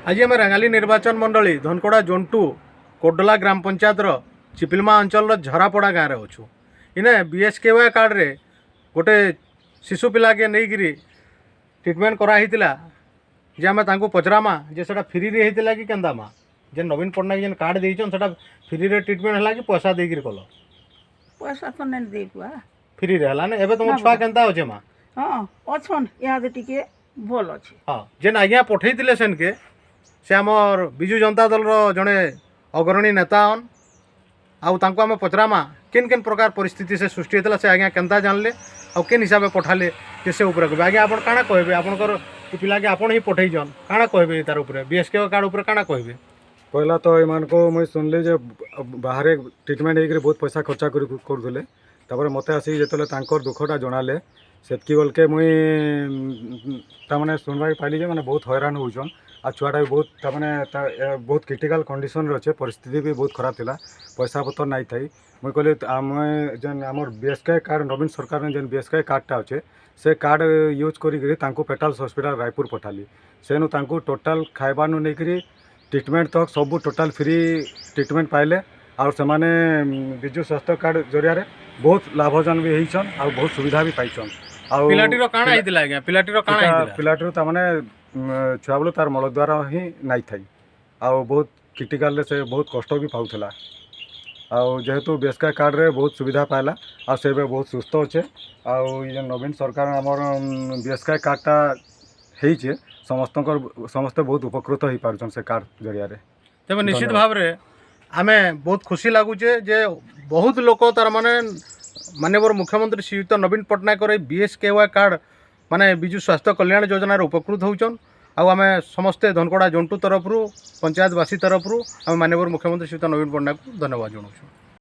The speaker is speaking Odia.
ଆଜି ଆମେ ରେଙ୍ଗାଲି ନିର୍ବାଚନ ମଣ୍ଡଳୀ ଧନକୋଡ଼ା ଜୋନ୍ 2 କୋଡଲା ଗ୍ରାମ ପଞ୍ଚାୟତର ଚିପିଲମା ଅଞ୍ଚଳର ଝରାପଡ଼ା ଗାଁରେ ଅଛୁ। ଇନେ ବିଏସ୍କେୱାଇ କାର୍ଡ଼ରେ ଗୋଟେ ଶିଶୁ ପିଲାକେ ନେଇକିରି ଟ୍ରିଟମେଣ୍ଟ କରାହେଇଥିଲା ଯେ ଆମେ ତାଙ୍କୁ ପଚରାମା ଯେ ସେଟା ଫ୍ରିରେ ହେଇଥିଲା କି କେନ୍ତା ମା? ଯେ ନବୀନ ପଟ୍ଟନାୟକ ଯେନ୍ କାର୍ଡ଼ ଦେଇଛନ୍, ସେଟା ଫ୍ରିରେ ଟ୍ରିଟମେଣ୍ଟ ହେଲା କି ପଇସା ଦେଇକିରି କଲ? ପଇସା ତ ନାଇଁ ଦେଇ ପୁଆ। ଫ୍ରିରେ ହେଲା ନା? ଏବେ ତମ ନା। ଛୁଆ ବାବା। କେନ୍ତା ଅଛେ ମା? ହଁ, ଅଛନ୍, ଇହାଦେ ଟିକେ ଭଲ୍ ଅଛି। ହଁ, ଯେନ୍ ଆଜ୍ଞା ପଠେଇଥିଲେ ସେନ୍କେ, ସେ ଆମର୍ ବିଜୁ ଜନତା ଦଳର ଜଣେ ଅଗ୍ରଣୀ ନେତା ହନ୍। ଆଉ ତାଙ୍କୁ ଆମେ ପଚରାମା କେନ୍ କେନ୍ ପ୍ରକାର ପରିସ୍ଥିତି ସେ ସୃଷ୍ଟି ହେଇଥିଲା, ସେ ଆଜ୍ଞା କେନ୍ତା ଜାଣିଲେ ଆଉ କେନ୍ ହିସାବେ ପଠାଲେ ଯେ ସେ ଉପରେ କହିବେ। ଆଜ୍ଞା, ଆପଣ କାଣା କହିବେ? ଆପଣଙ୍କର ଏ ପିଲାକେ ଆପଣ ହିଁ ପଠେଇଛନ୍, କାଣା କହିବେ ତାର ଉପରେ, ବିଏସ୍କେ କାର୍ଡ଼ ଉପରେ କାଣା କହିବେ? ପହିଲା ତ ଏମାନଙ୍କୁ ମୁଇଁ ଶୁଣିଲି ଯେ ବାହାରେ ଟ୍ରିଟମେଣ୍ଟ ହେଇକରି ବହୁତ ପଇସା ଖର୍ଚ୍ଚା କରି କରୁଥିଲେ। ତାପରେ ମୋତେ ଆସିକି ଯେତେବେଳେ ତାଙ୍କର ଦୁଃଖଟା ଜଣାଲେ, ସେତ୍କି ବେଲକେ ମୁଇଁ ତାମାନେ ଶୁଣବାକେ ପାଇଲି ଯେ ମାନେ ବହୁତ ହଇରାଣ ହେଉଛନ୍ ଆଉ ଛୁଆଟା ବି ବହୁତ ତାମାନେ ବହୁତ କ୍ରିଟିକାଲ୍ କଣ୍ଡିସନ୍ରେ ଅଛେ। ପରିସ୍ଥିତି ବି ବହୁତ ଖରାପ ଥିଲା, ପଇସା ପତ୍ର ନାଇଁ ଥାଇ। ମୁଇଁ କହିଲି ଆମେ ଯେନ୍ ଆମର୍ ବିଏସ୍କେ କାର୍ଡ଼, ନବୀନ ସରକାରର ଯେନ୍ ବିଏସ୍କେ କାର୍ଡ଼ଟା ଅଛେ, ସେ କାର୍ଡ଼ ୟୁଜ୍ କରିକିରି ତାଙ୍କୁ ପେଟାଲ୍ସ ହସ୍ପିଟାଲ୍ ରାୟପୁର ପଠାଲି। ସେନୁ ତାଙ୍କୁ ଟୋଟାଲ୍ ଖାଇବାନୁ ନେଇକିରି ଟ୍ରିଟମେଣ୍ଟ ତକ୍ ସବୁ ଟୋଟାଲ୍ ଫ୍ରି ଟ୍ରିଟମେଣ୍ଟ ପାଇଲେ। ଆଉ ସେମାନେ ବିଜୁ ସ୍ୱାସ୍ଥ୍ୟ କାର୍ଡ଼ ଜରିଆରେ ବହୁତ ଲାଭବାନ ବି ହେଇଛନ୍ ଆଉ ବହୁତ ସୁବିଧା ବି ପାଇଛନ୍। ଆଉ ପିଲାଟିର କାଣା ହେଇଥିଲା ଆଜ୍ଞା? ପିଲାଟିର କାଣା ହେଇଥିଲା? ପିଲାଟିର ତାମାନେ ଛୁଆବେଳୁ ତାର ମଳଦ୍ୱାର ହିଁ ନାଇଁ ଥାଇ ଆଉ ବହୁତ କ୍ରିଟିକାଲରେ ସେ ବହୁତ କଷ୍ଟ ବି ପାଉଥିଲା। ଆଉ ଯେହେତୁ ବିଏସ୍କେ କାର୍ଡ଼ରେ ବହୁତ ସୁବିଧା ପାଇଲା ଆଉ ସେ ଏବେ ବହୁତ ସୁସ୍ଥ ଅଛେ। ଆଉ ଇ ଯେନ୍ ନବୀନ ସରକାର ଆମର ବିଏସ୍କେ କାର୍ଡ଼ଟା ହେଇଛେ, ସମସ୍ତଙ୍କର ସମସ୍ତେ ବହୁତ ଉପକୃତ ହେଇପାରୁଛନ୍ ସେ କାର୍ଡ଼ ଜରିଆରେ। ତେବେ ନିଶ୍ଚିତ ଧନ୍ୟବାଦ। ଭାବରେ ଆମେ ବହୁତ ଖୁସି ଲାଗୁଛେ ଯେ ବହୁତ ଲୋକ ତାର ମାନେ ମାନ୍ୟବର ମୁଖ୍ୟମନ୍ତ୍ରୀ ଶ୍ରୀଯୁକ୍ତ ନବୀନ ପଟ୍ଟନାୟକର ଏଇ ବିଏସ୍କେୱାଇ କାର୍ଡ଼, ମାନେ ବିଜୁ ସ୍ୱାସ୍ଥ୍ୟ କଲ୍ୟାଣ ଯୋଜନାରେ ଉପକୃତ ହେଉଛନ୍। ଆଉ ଆମେ ସମସ୍ତେ ଧନକୋଡ଼ା ଜୋନ୍ 2 ତରଫରୁ, ପଞ୍ଚାୟତବାସୀ ତରଫରୁ ଆମେ ମାନ୍ୟବର ମୁଖ୍ୟମନ୍ତ୍ରୀ ଶ୍ରୀଯୁକ୍ତ ନବୀନ ପଟ୍ଟନାୟକକୁ ଧନ୍ୟବାଦ ଜଣାଉଛୁ।